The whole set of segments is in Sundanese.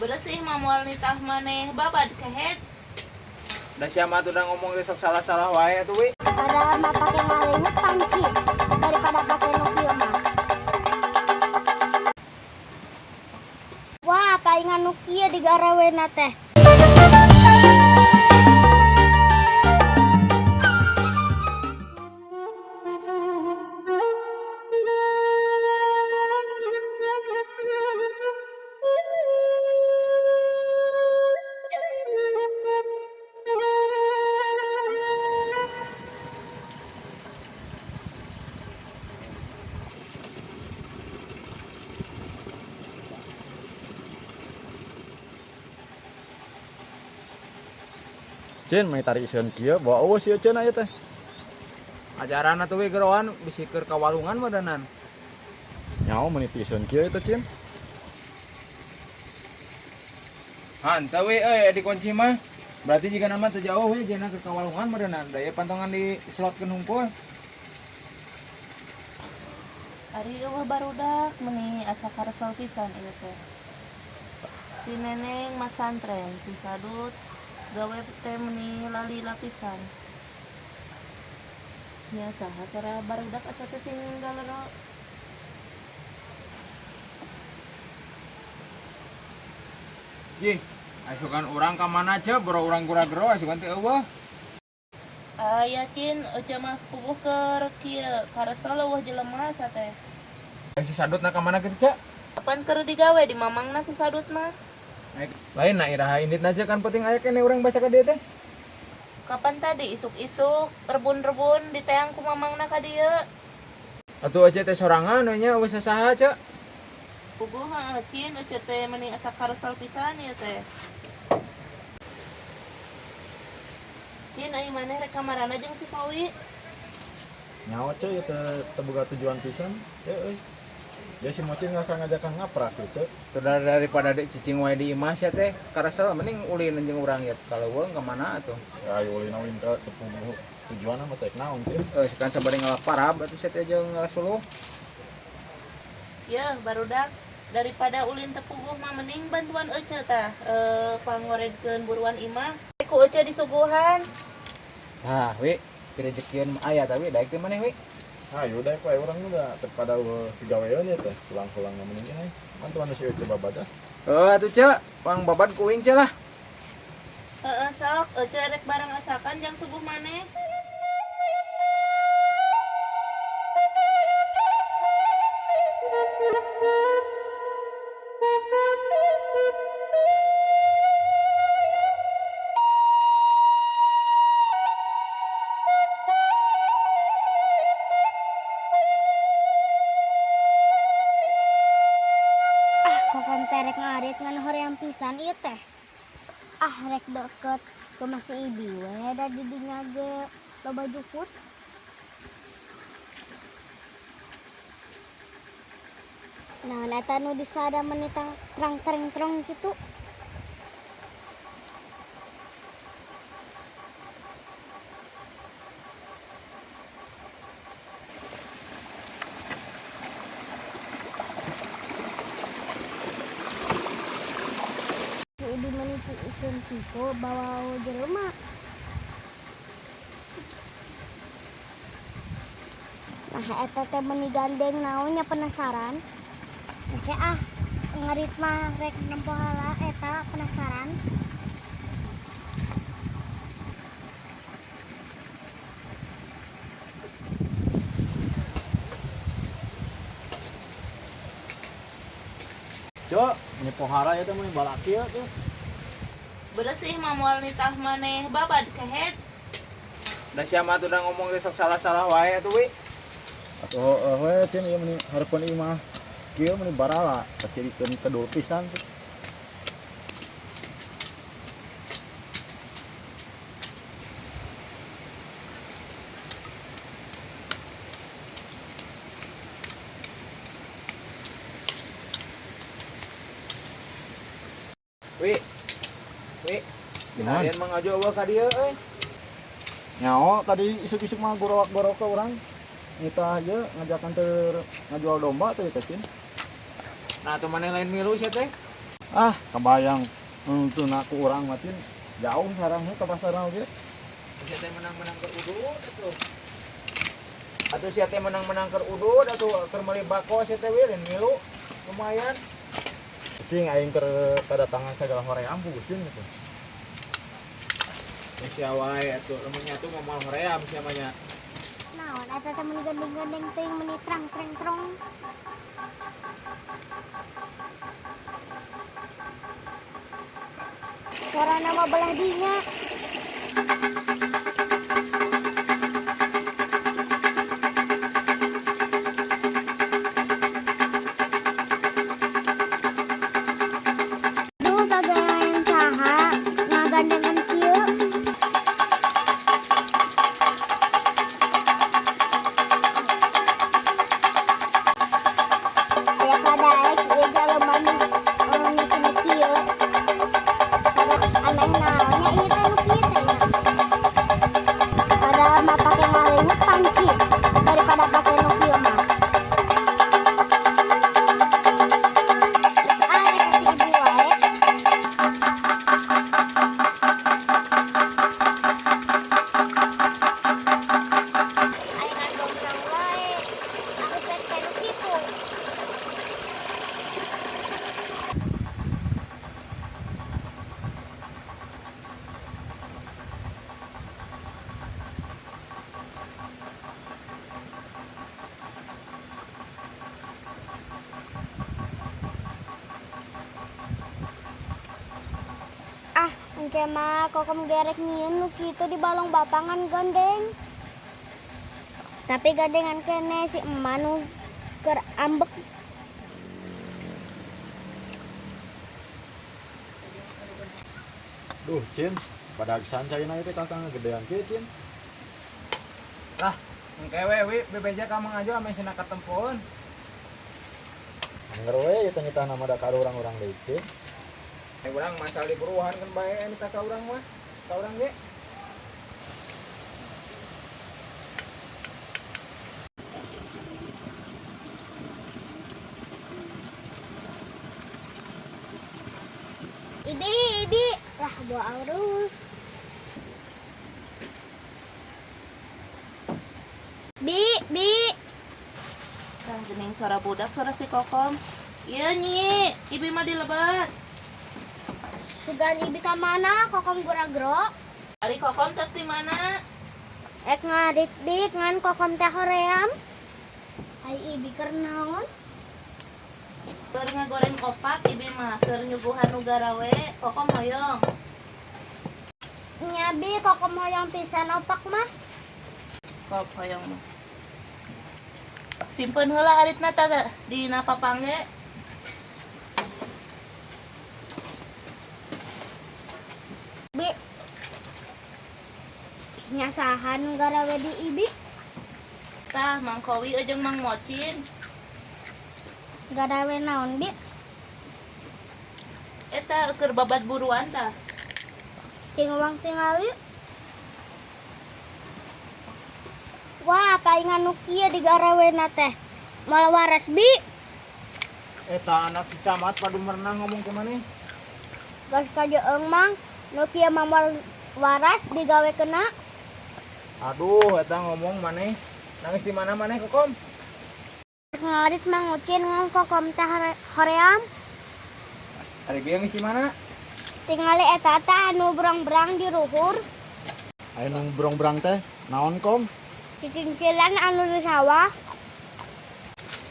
Beresih mah moal nitah maneh babad kehed. Da sia mah atuh da ngomong teh sok salah-salah wae atuh wi. Padahal mah pake ngaleungit panci daripada pake nu kieu mah. Wah, palingan nu kieu digarawena teh. Cen meni tarik isieun kieu bawa eueuh sieun ceun aya teh. Ajaran atuh wi geroan bisi keur ka walungan meureunnan. Nyaho meni ti isieun kieu eta Cen. Hanteu wi euy dikunci mah. Berarti jika nama teu jauh we jena keur ka walungan meureunnan. Da ieu pantongan di slotkeun hungkul. Ari eueuh barudak meni asa karesel pisan ieu teh. Si Neneng masantren, si Sadut gawe teh meni lalila pisan. Nya saha sora barudak asa teh sing galero. Jih, asukan urang ka mana ce, boro urang gura-gero asukan teh eueuh. Aya Cin, ece mah puguh keur kieu, karesel eueuh jelema asa teh. Si Sadut na ka mana kitu ce? Kapan keur digawe di mamangna si Sadut mah? Lain na iraha indit aja kan penting aya keneh urang basa ka dieu teh. Kapan tadi isuk-isuk rebun-rebun diteang ku mamangna ka dieu. Atuh ece teh sorangan we nya eueuh sasaha ce. Puguh heeh Cin, ece teh meni asa karesel pisan ieu teh. Cin, ai maneh rek ka marana jeung si Pawi? Nyaho ce ieu teh teu boga tujuan pisan ce euy. Ya si Mocin nggak akan ngajakan ngaprak tuh ce. Tuh daripada dek cicing wae di imah sia teh karesel mending ulin jeung urang ya ka leuweung ka mana atuh. Ya ayo ulin ulin ka teu puguh tujuan mah teh naon ce. Kan sabari ngalaparab atuh sia teh jeung ngalasuluh. Ya, barudak daripada ulin teu puguh mah mending bantuan ece tah pangoredkeun buruan imah. Ku ece disuguhan. Tah, wi, direjekian mah aya tah wi, daek teh maneh wi. Ayo daek wae urang mah da pada eueuh digawean ya teh. Pulang-pulang mah mending ai. Bantuan si ece babad ah. Heuh atuh ce, pang babad ku uing ce lah. Heeh sok, ece rek barang asakan jang suguh maneh. Ah, kokon teh rek ngarit ngan hoream pisan ieu teh. Ah, rek deket ke masih ibi we da di dinya ge loba jukut. Nah, eta nu disada meni trang treng trong kitu. Si Ibi meni ikan kitu bawa jelema. Nah, eta teh meni gandeng naonnya penasaran. Oke ah, ngarit mah rek nempo heula eta penasaran. Cok, meni pohara ya teh meni balaki ya teh. Beresih mah moal nitah maneh babad kehed. Da sia mah atuh da ngomong teh sok salah-salah wae atuh wi. Atuh heueuh we Cin ieu meni hareupeun imah. Kieu meni barala, kacirikeun kedul pisan tuh. Wi. Wi. Gimana? Kalian mah ngajo eueuh ka dieu euy. Nyaho tadi isuk-isuk mah gorowak-gorowak ke urang. Nitah aja ngajakan ter ngajual domba teh teh Cin. Nah, atuh maneh lain milu sia teh. Ah, kebayang untuk ku urang mah, Cin. Jauh sarangnya ke pasar oge. Sia teh menang-menang keur udud atuh. Atuh sia teh menang-menang keur udud atuh, keur meuli bako sia teh, lain milu. Lumayan. Cing, aing keur kedatangan segala hoream puguh, Cin, gitu. Sia wae atuh, lamun nyatu mah moal hoream sia mah nya. Naon eta teh, meni gandeng-gandeng teuing, meni trang treng trong. Suara nama belah dinya. Duh, kagawean saha ngagandengan kieu? Aya kadaek ieu jalema nu nu kieu. Aneh naonnya ieu teh nu kieu teh nya. Padahal mah pake ngalengut panci daripada pake nu kieu mah. Geus ah, rek ka si ibu wae. Aing ngagombrang wae. Aku pek nu kitu. Ah, engke mah Kokom gerek nyieun nu kitu di balong bapangan gandeng. Tapi gandengan kene si emak nu keur ambek. Duh, Cin, pada pisan caina itu kakang gedean kieu, Cin. Lah, engke we wi bebeja ka Mang Ajo ame cenah katempoeun. Angger we ieu teh nitah nama da ka urang-urang deui, Cin. Eh, urang masal di buruhan kan bae minta ka urang mah. Ka urang ge. Ibi, ibi. Lah, bawa aurus. Bi, bi. Kang, gening suara budak, suara si Kokom. Iya, Nyi, ibi mah di lebat. Sugan ibi ka mana? Kokom guragro. Ari Kokom tos di mana? Ek ngarit, bi, ngan Kokom teh hoream. Ai ibi keur naon? Keur ngagoreng opak ibi mah, keur nyuguhan nu garawe, Kokom hoyong? Nya, bi, Kokom hoyong pisan opak mah. Kop hoyong mah. Simpen heula aritna tah dina papangge. Bi. Nya saha nu garawe di ibi? Tah, Mang Kowi jeung Mang Mocin. Garawe naon, bi? Eta keur babad buruan tah. Cing uang tingali. Wah, palingan nu kieu digarawena teh. Moal waras, bi. Eta anak si camat padu merenang ngomong ke maneh. Gas kajeung, Mang. Nu kieu mah moal waras digawe kena. Aduh, eta ngomong maneh. Nangis di mana maneh, Kokom? Ngarit Mang Ucin ngan Kokom teh hoream. Ari bieu geus di mana? Tingali eta teh anu berang-berang di luhur. Aya nu berang-berang teh naon, Kom? Cicingcilan anu di sawah.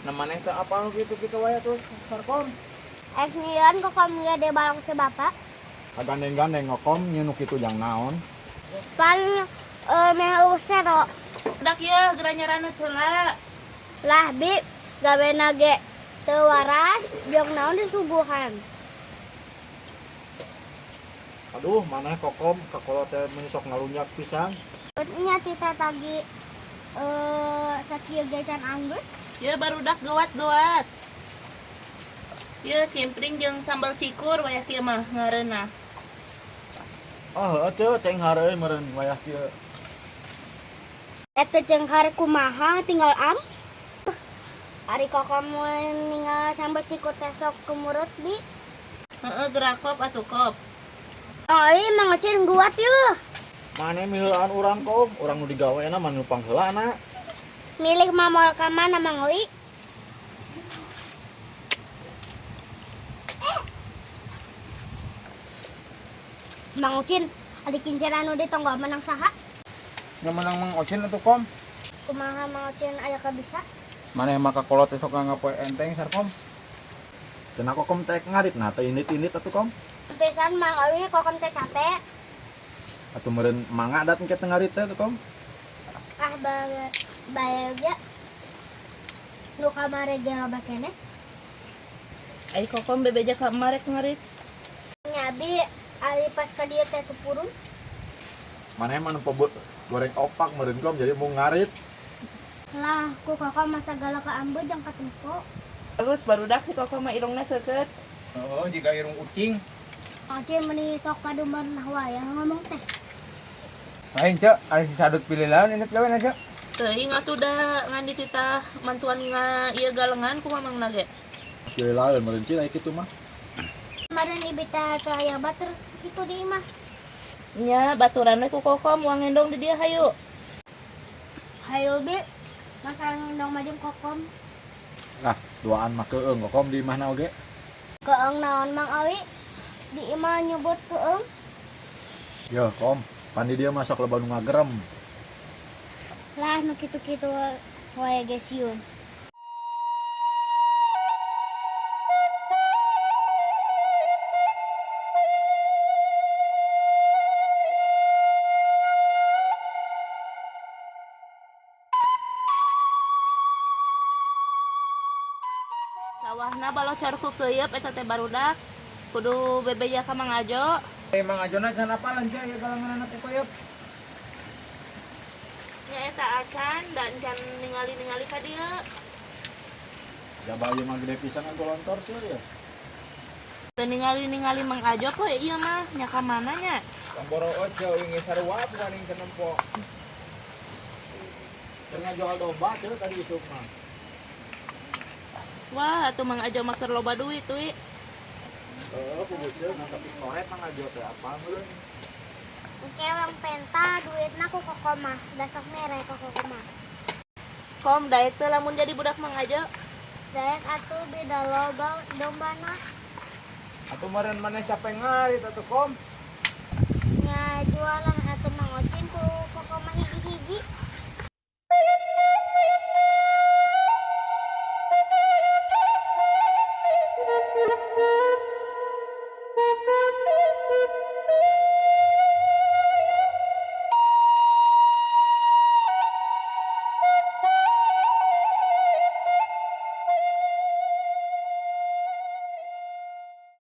Nah, maneh teh apa nu kitu-kitu wae tuh, Sarkom? Ek nyieun Kokom ge de balong si bapak. Kagandeng-gandeng ngokom nyieun nu kitu jang naon? Pan meh eueuh sero. Budak ya, geura nyaraneut heula. Lah, bi, gawena ge teu waras jeung naon disuguhan. Aduh, maneh Kokom kakolot teh meuni sok ngalunjak pisan. Nya tita tagi sakieu ge can anggeus. Ya, barudak gewat-gewat. Ya, cimpring jeung sambal cikur wayah kieu mah ngareunah. Ah, heueuh, ceu, cenghar euy meureun wayah kieu. Eta cenghar kumaha tinggal am. Ari Kokom mun ningal sambal cikur teh sok kumurut, bi. Heeh, gerak kop atuh kop. Oi, Mang Ocin guat yeuh. Maneh miheulaan urang kom, urang nu digaweana mah nu pangheulana. Milik mamol ka mana Mang Oi? Mang Ocin, ari kincir anu di tonggoh menang saha? Nya menang Mang Ocin atuh kom. Kumaha Mang Ocin aya kabisa? Maneh mah kakolot esok ngapoe enteng sarkom. Cenah kokom teh ngarit nah teh indit-indit atuh kom. Pisan Mang Owi kokom teh capek. Atuh meureun mangga dat engke teh ngarit teh atuh kom. Ah bae ge. Nu kamari ge loba keneh. Ai kokom bebeja ka emak rek ngarit. Nyabi ari pas ka dieu teh teu purun. Maneh mah nempo goreng opak meureun kom jadi mau ngarit. Lah, ku kokom masa galak ka ambu jeung katempo. Terus barudak si kokom mah irungna seukeut. Heeh, jiga irung ucing. Acil meni sok paduman wae ngomong teh. Lain cek, ari si Sadut pilih lain indit gawe na cek. Teuing atuh da ngan dititah mantuan nga ieu galengan kumaha mangna ge. Pilih lain meureun cil aya kitu mah. Kemarin ibi teh teu aya batur kitu di imah. Nya baturan we ku kokom uang ngendong di dia hayu. Hayu bi, masalah ngendong mah jeung kokom. Ah, duaan mah keung kokom di imahna oge. Keung naon Mang Awi? Di imah nyebut keung. Yo kom, pan di dieu mah sok loba nu ngagerem. Lah nu kitu-kitu wae ge sieun. Sawahna balocor ku keuyeup eta teh barudak. Kudu bebeja ka Mang Ajo. Eh Mang Ajona can apalan cek ya galengan ku keuyeup. Nya eta acan da encan ningali-ningali ka dieu. Jaba ieu mah gede pisan ngagolontor ceu ya. Teu ningali-ningali Mang Ajo poe ieu mah nya ka mana nya? Tong boro oce wingi sarua bukan teu nempo. Keur ngajual domba ceu tadi isuk mah. Wah, atuh Mang Ajo mah keur loba duit wi. Heeh, kudu ceu ngan tapi koret Mang Ajo teh apa meureun. Engke urang penta duitna ku kokom mah, da sok mere ka kokom mah. Kom daek teu lamun jadi budak Mang Ajo. Daek atuh beda loba dombana. Atuh meureun maneh capek ngarit atuh kom. Nya jualan atuh Mang Ocin ku kokom mah hiji-hiji.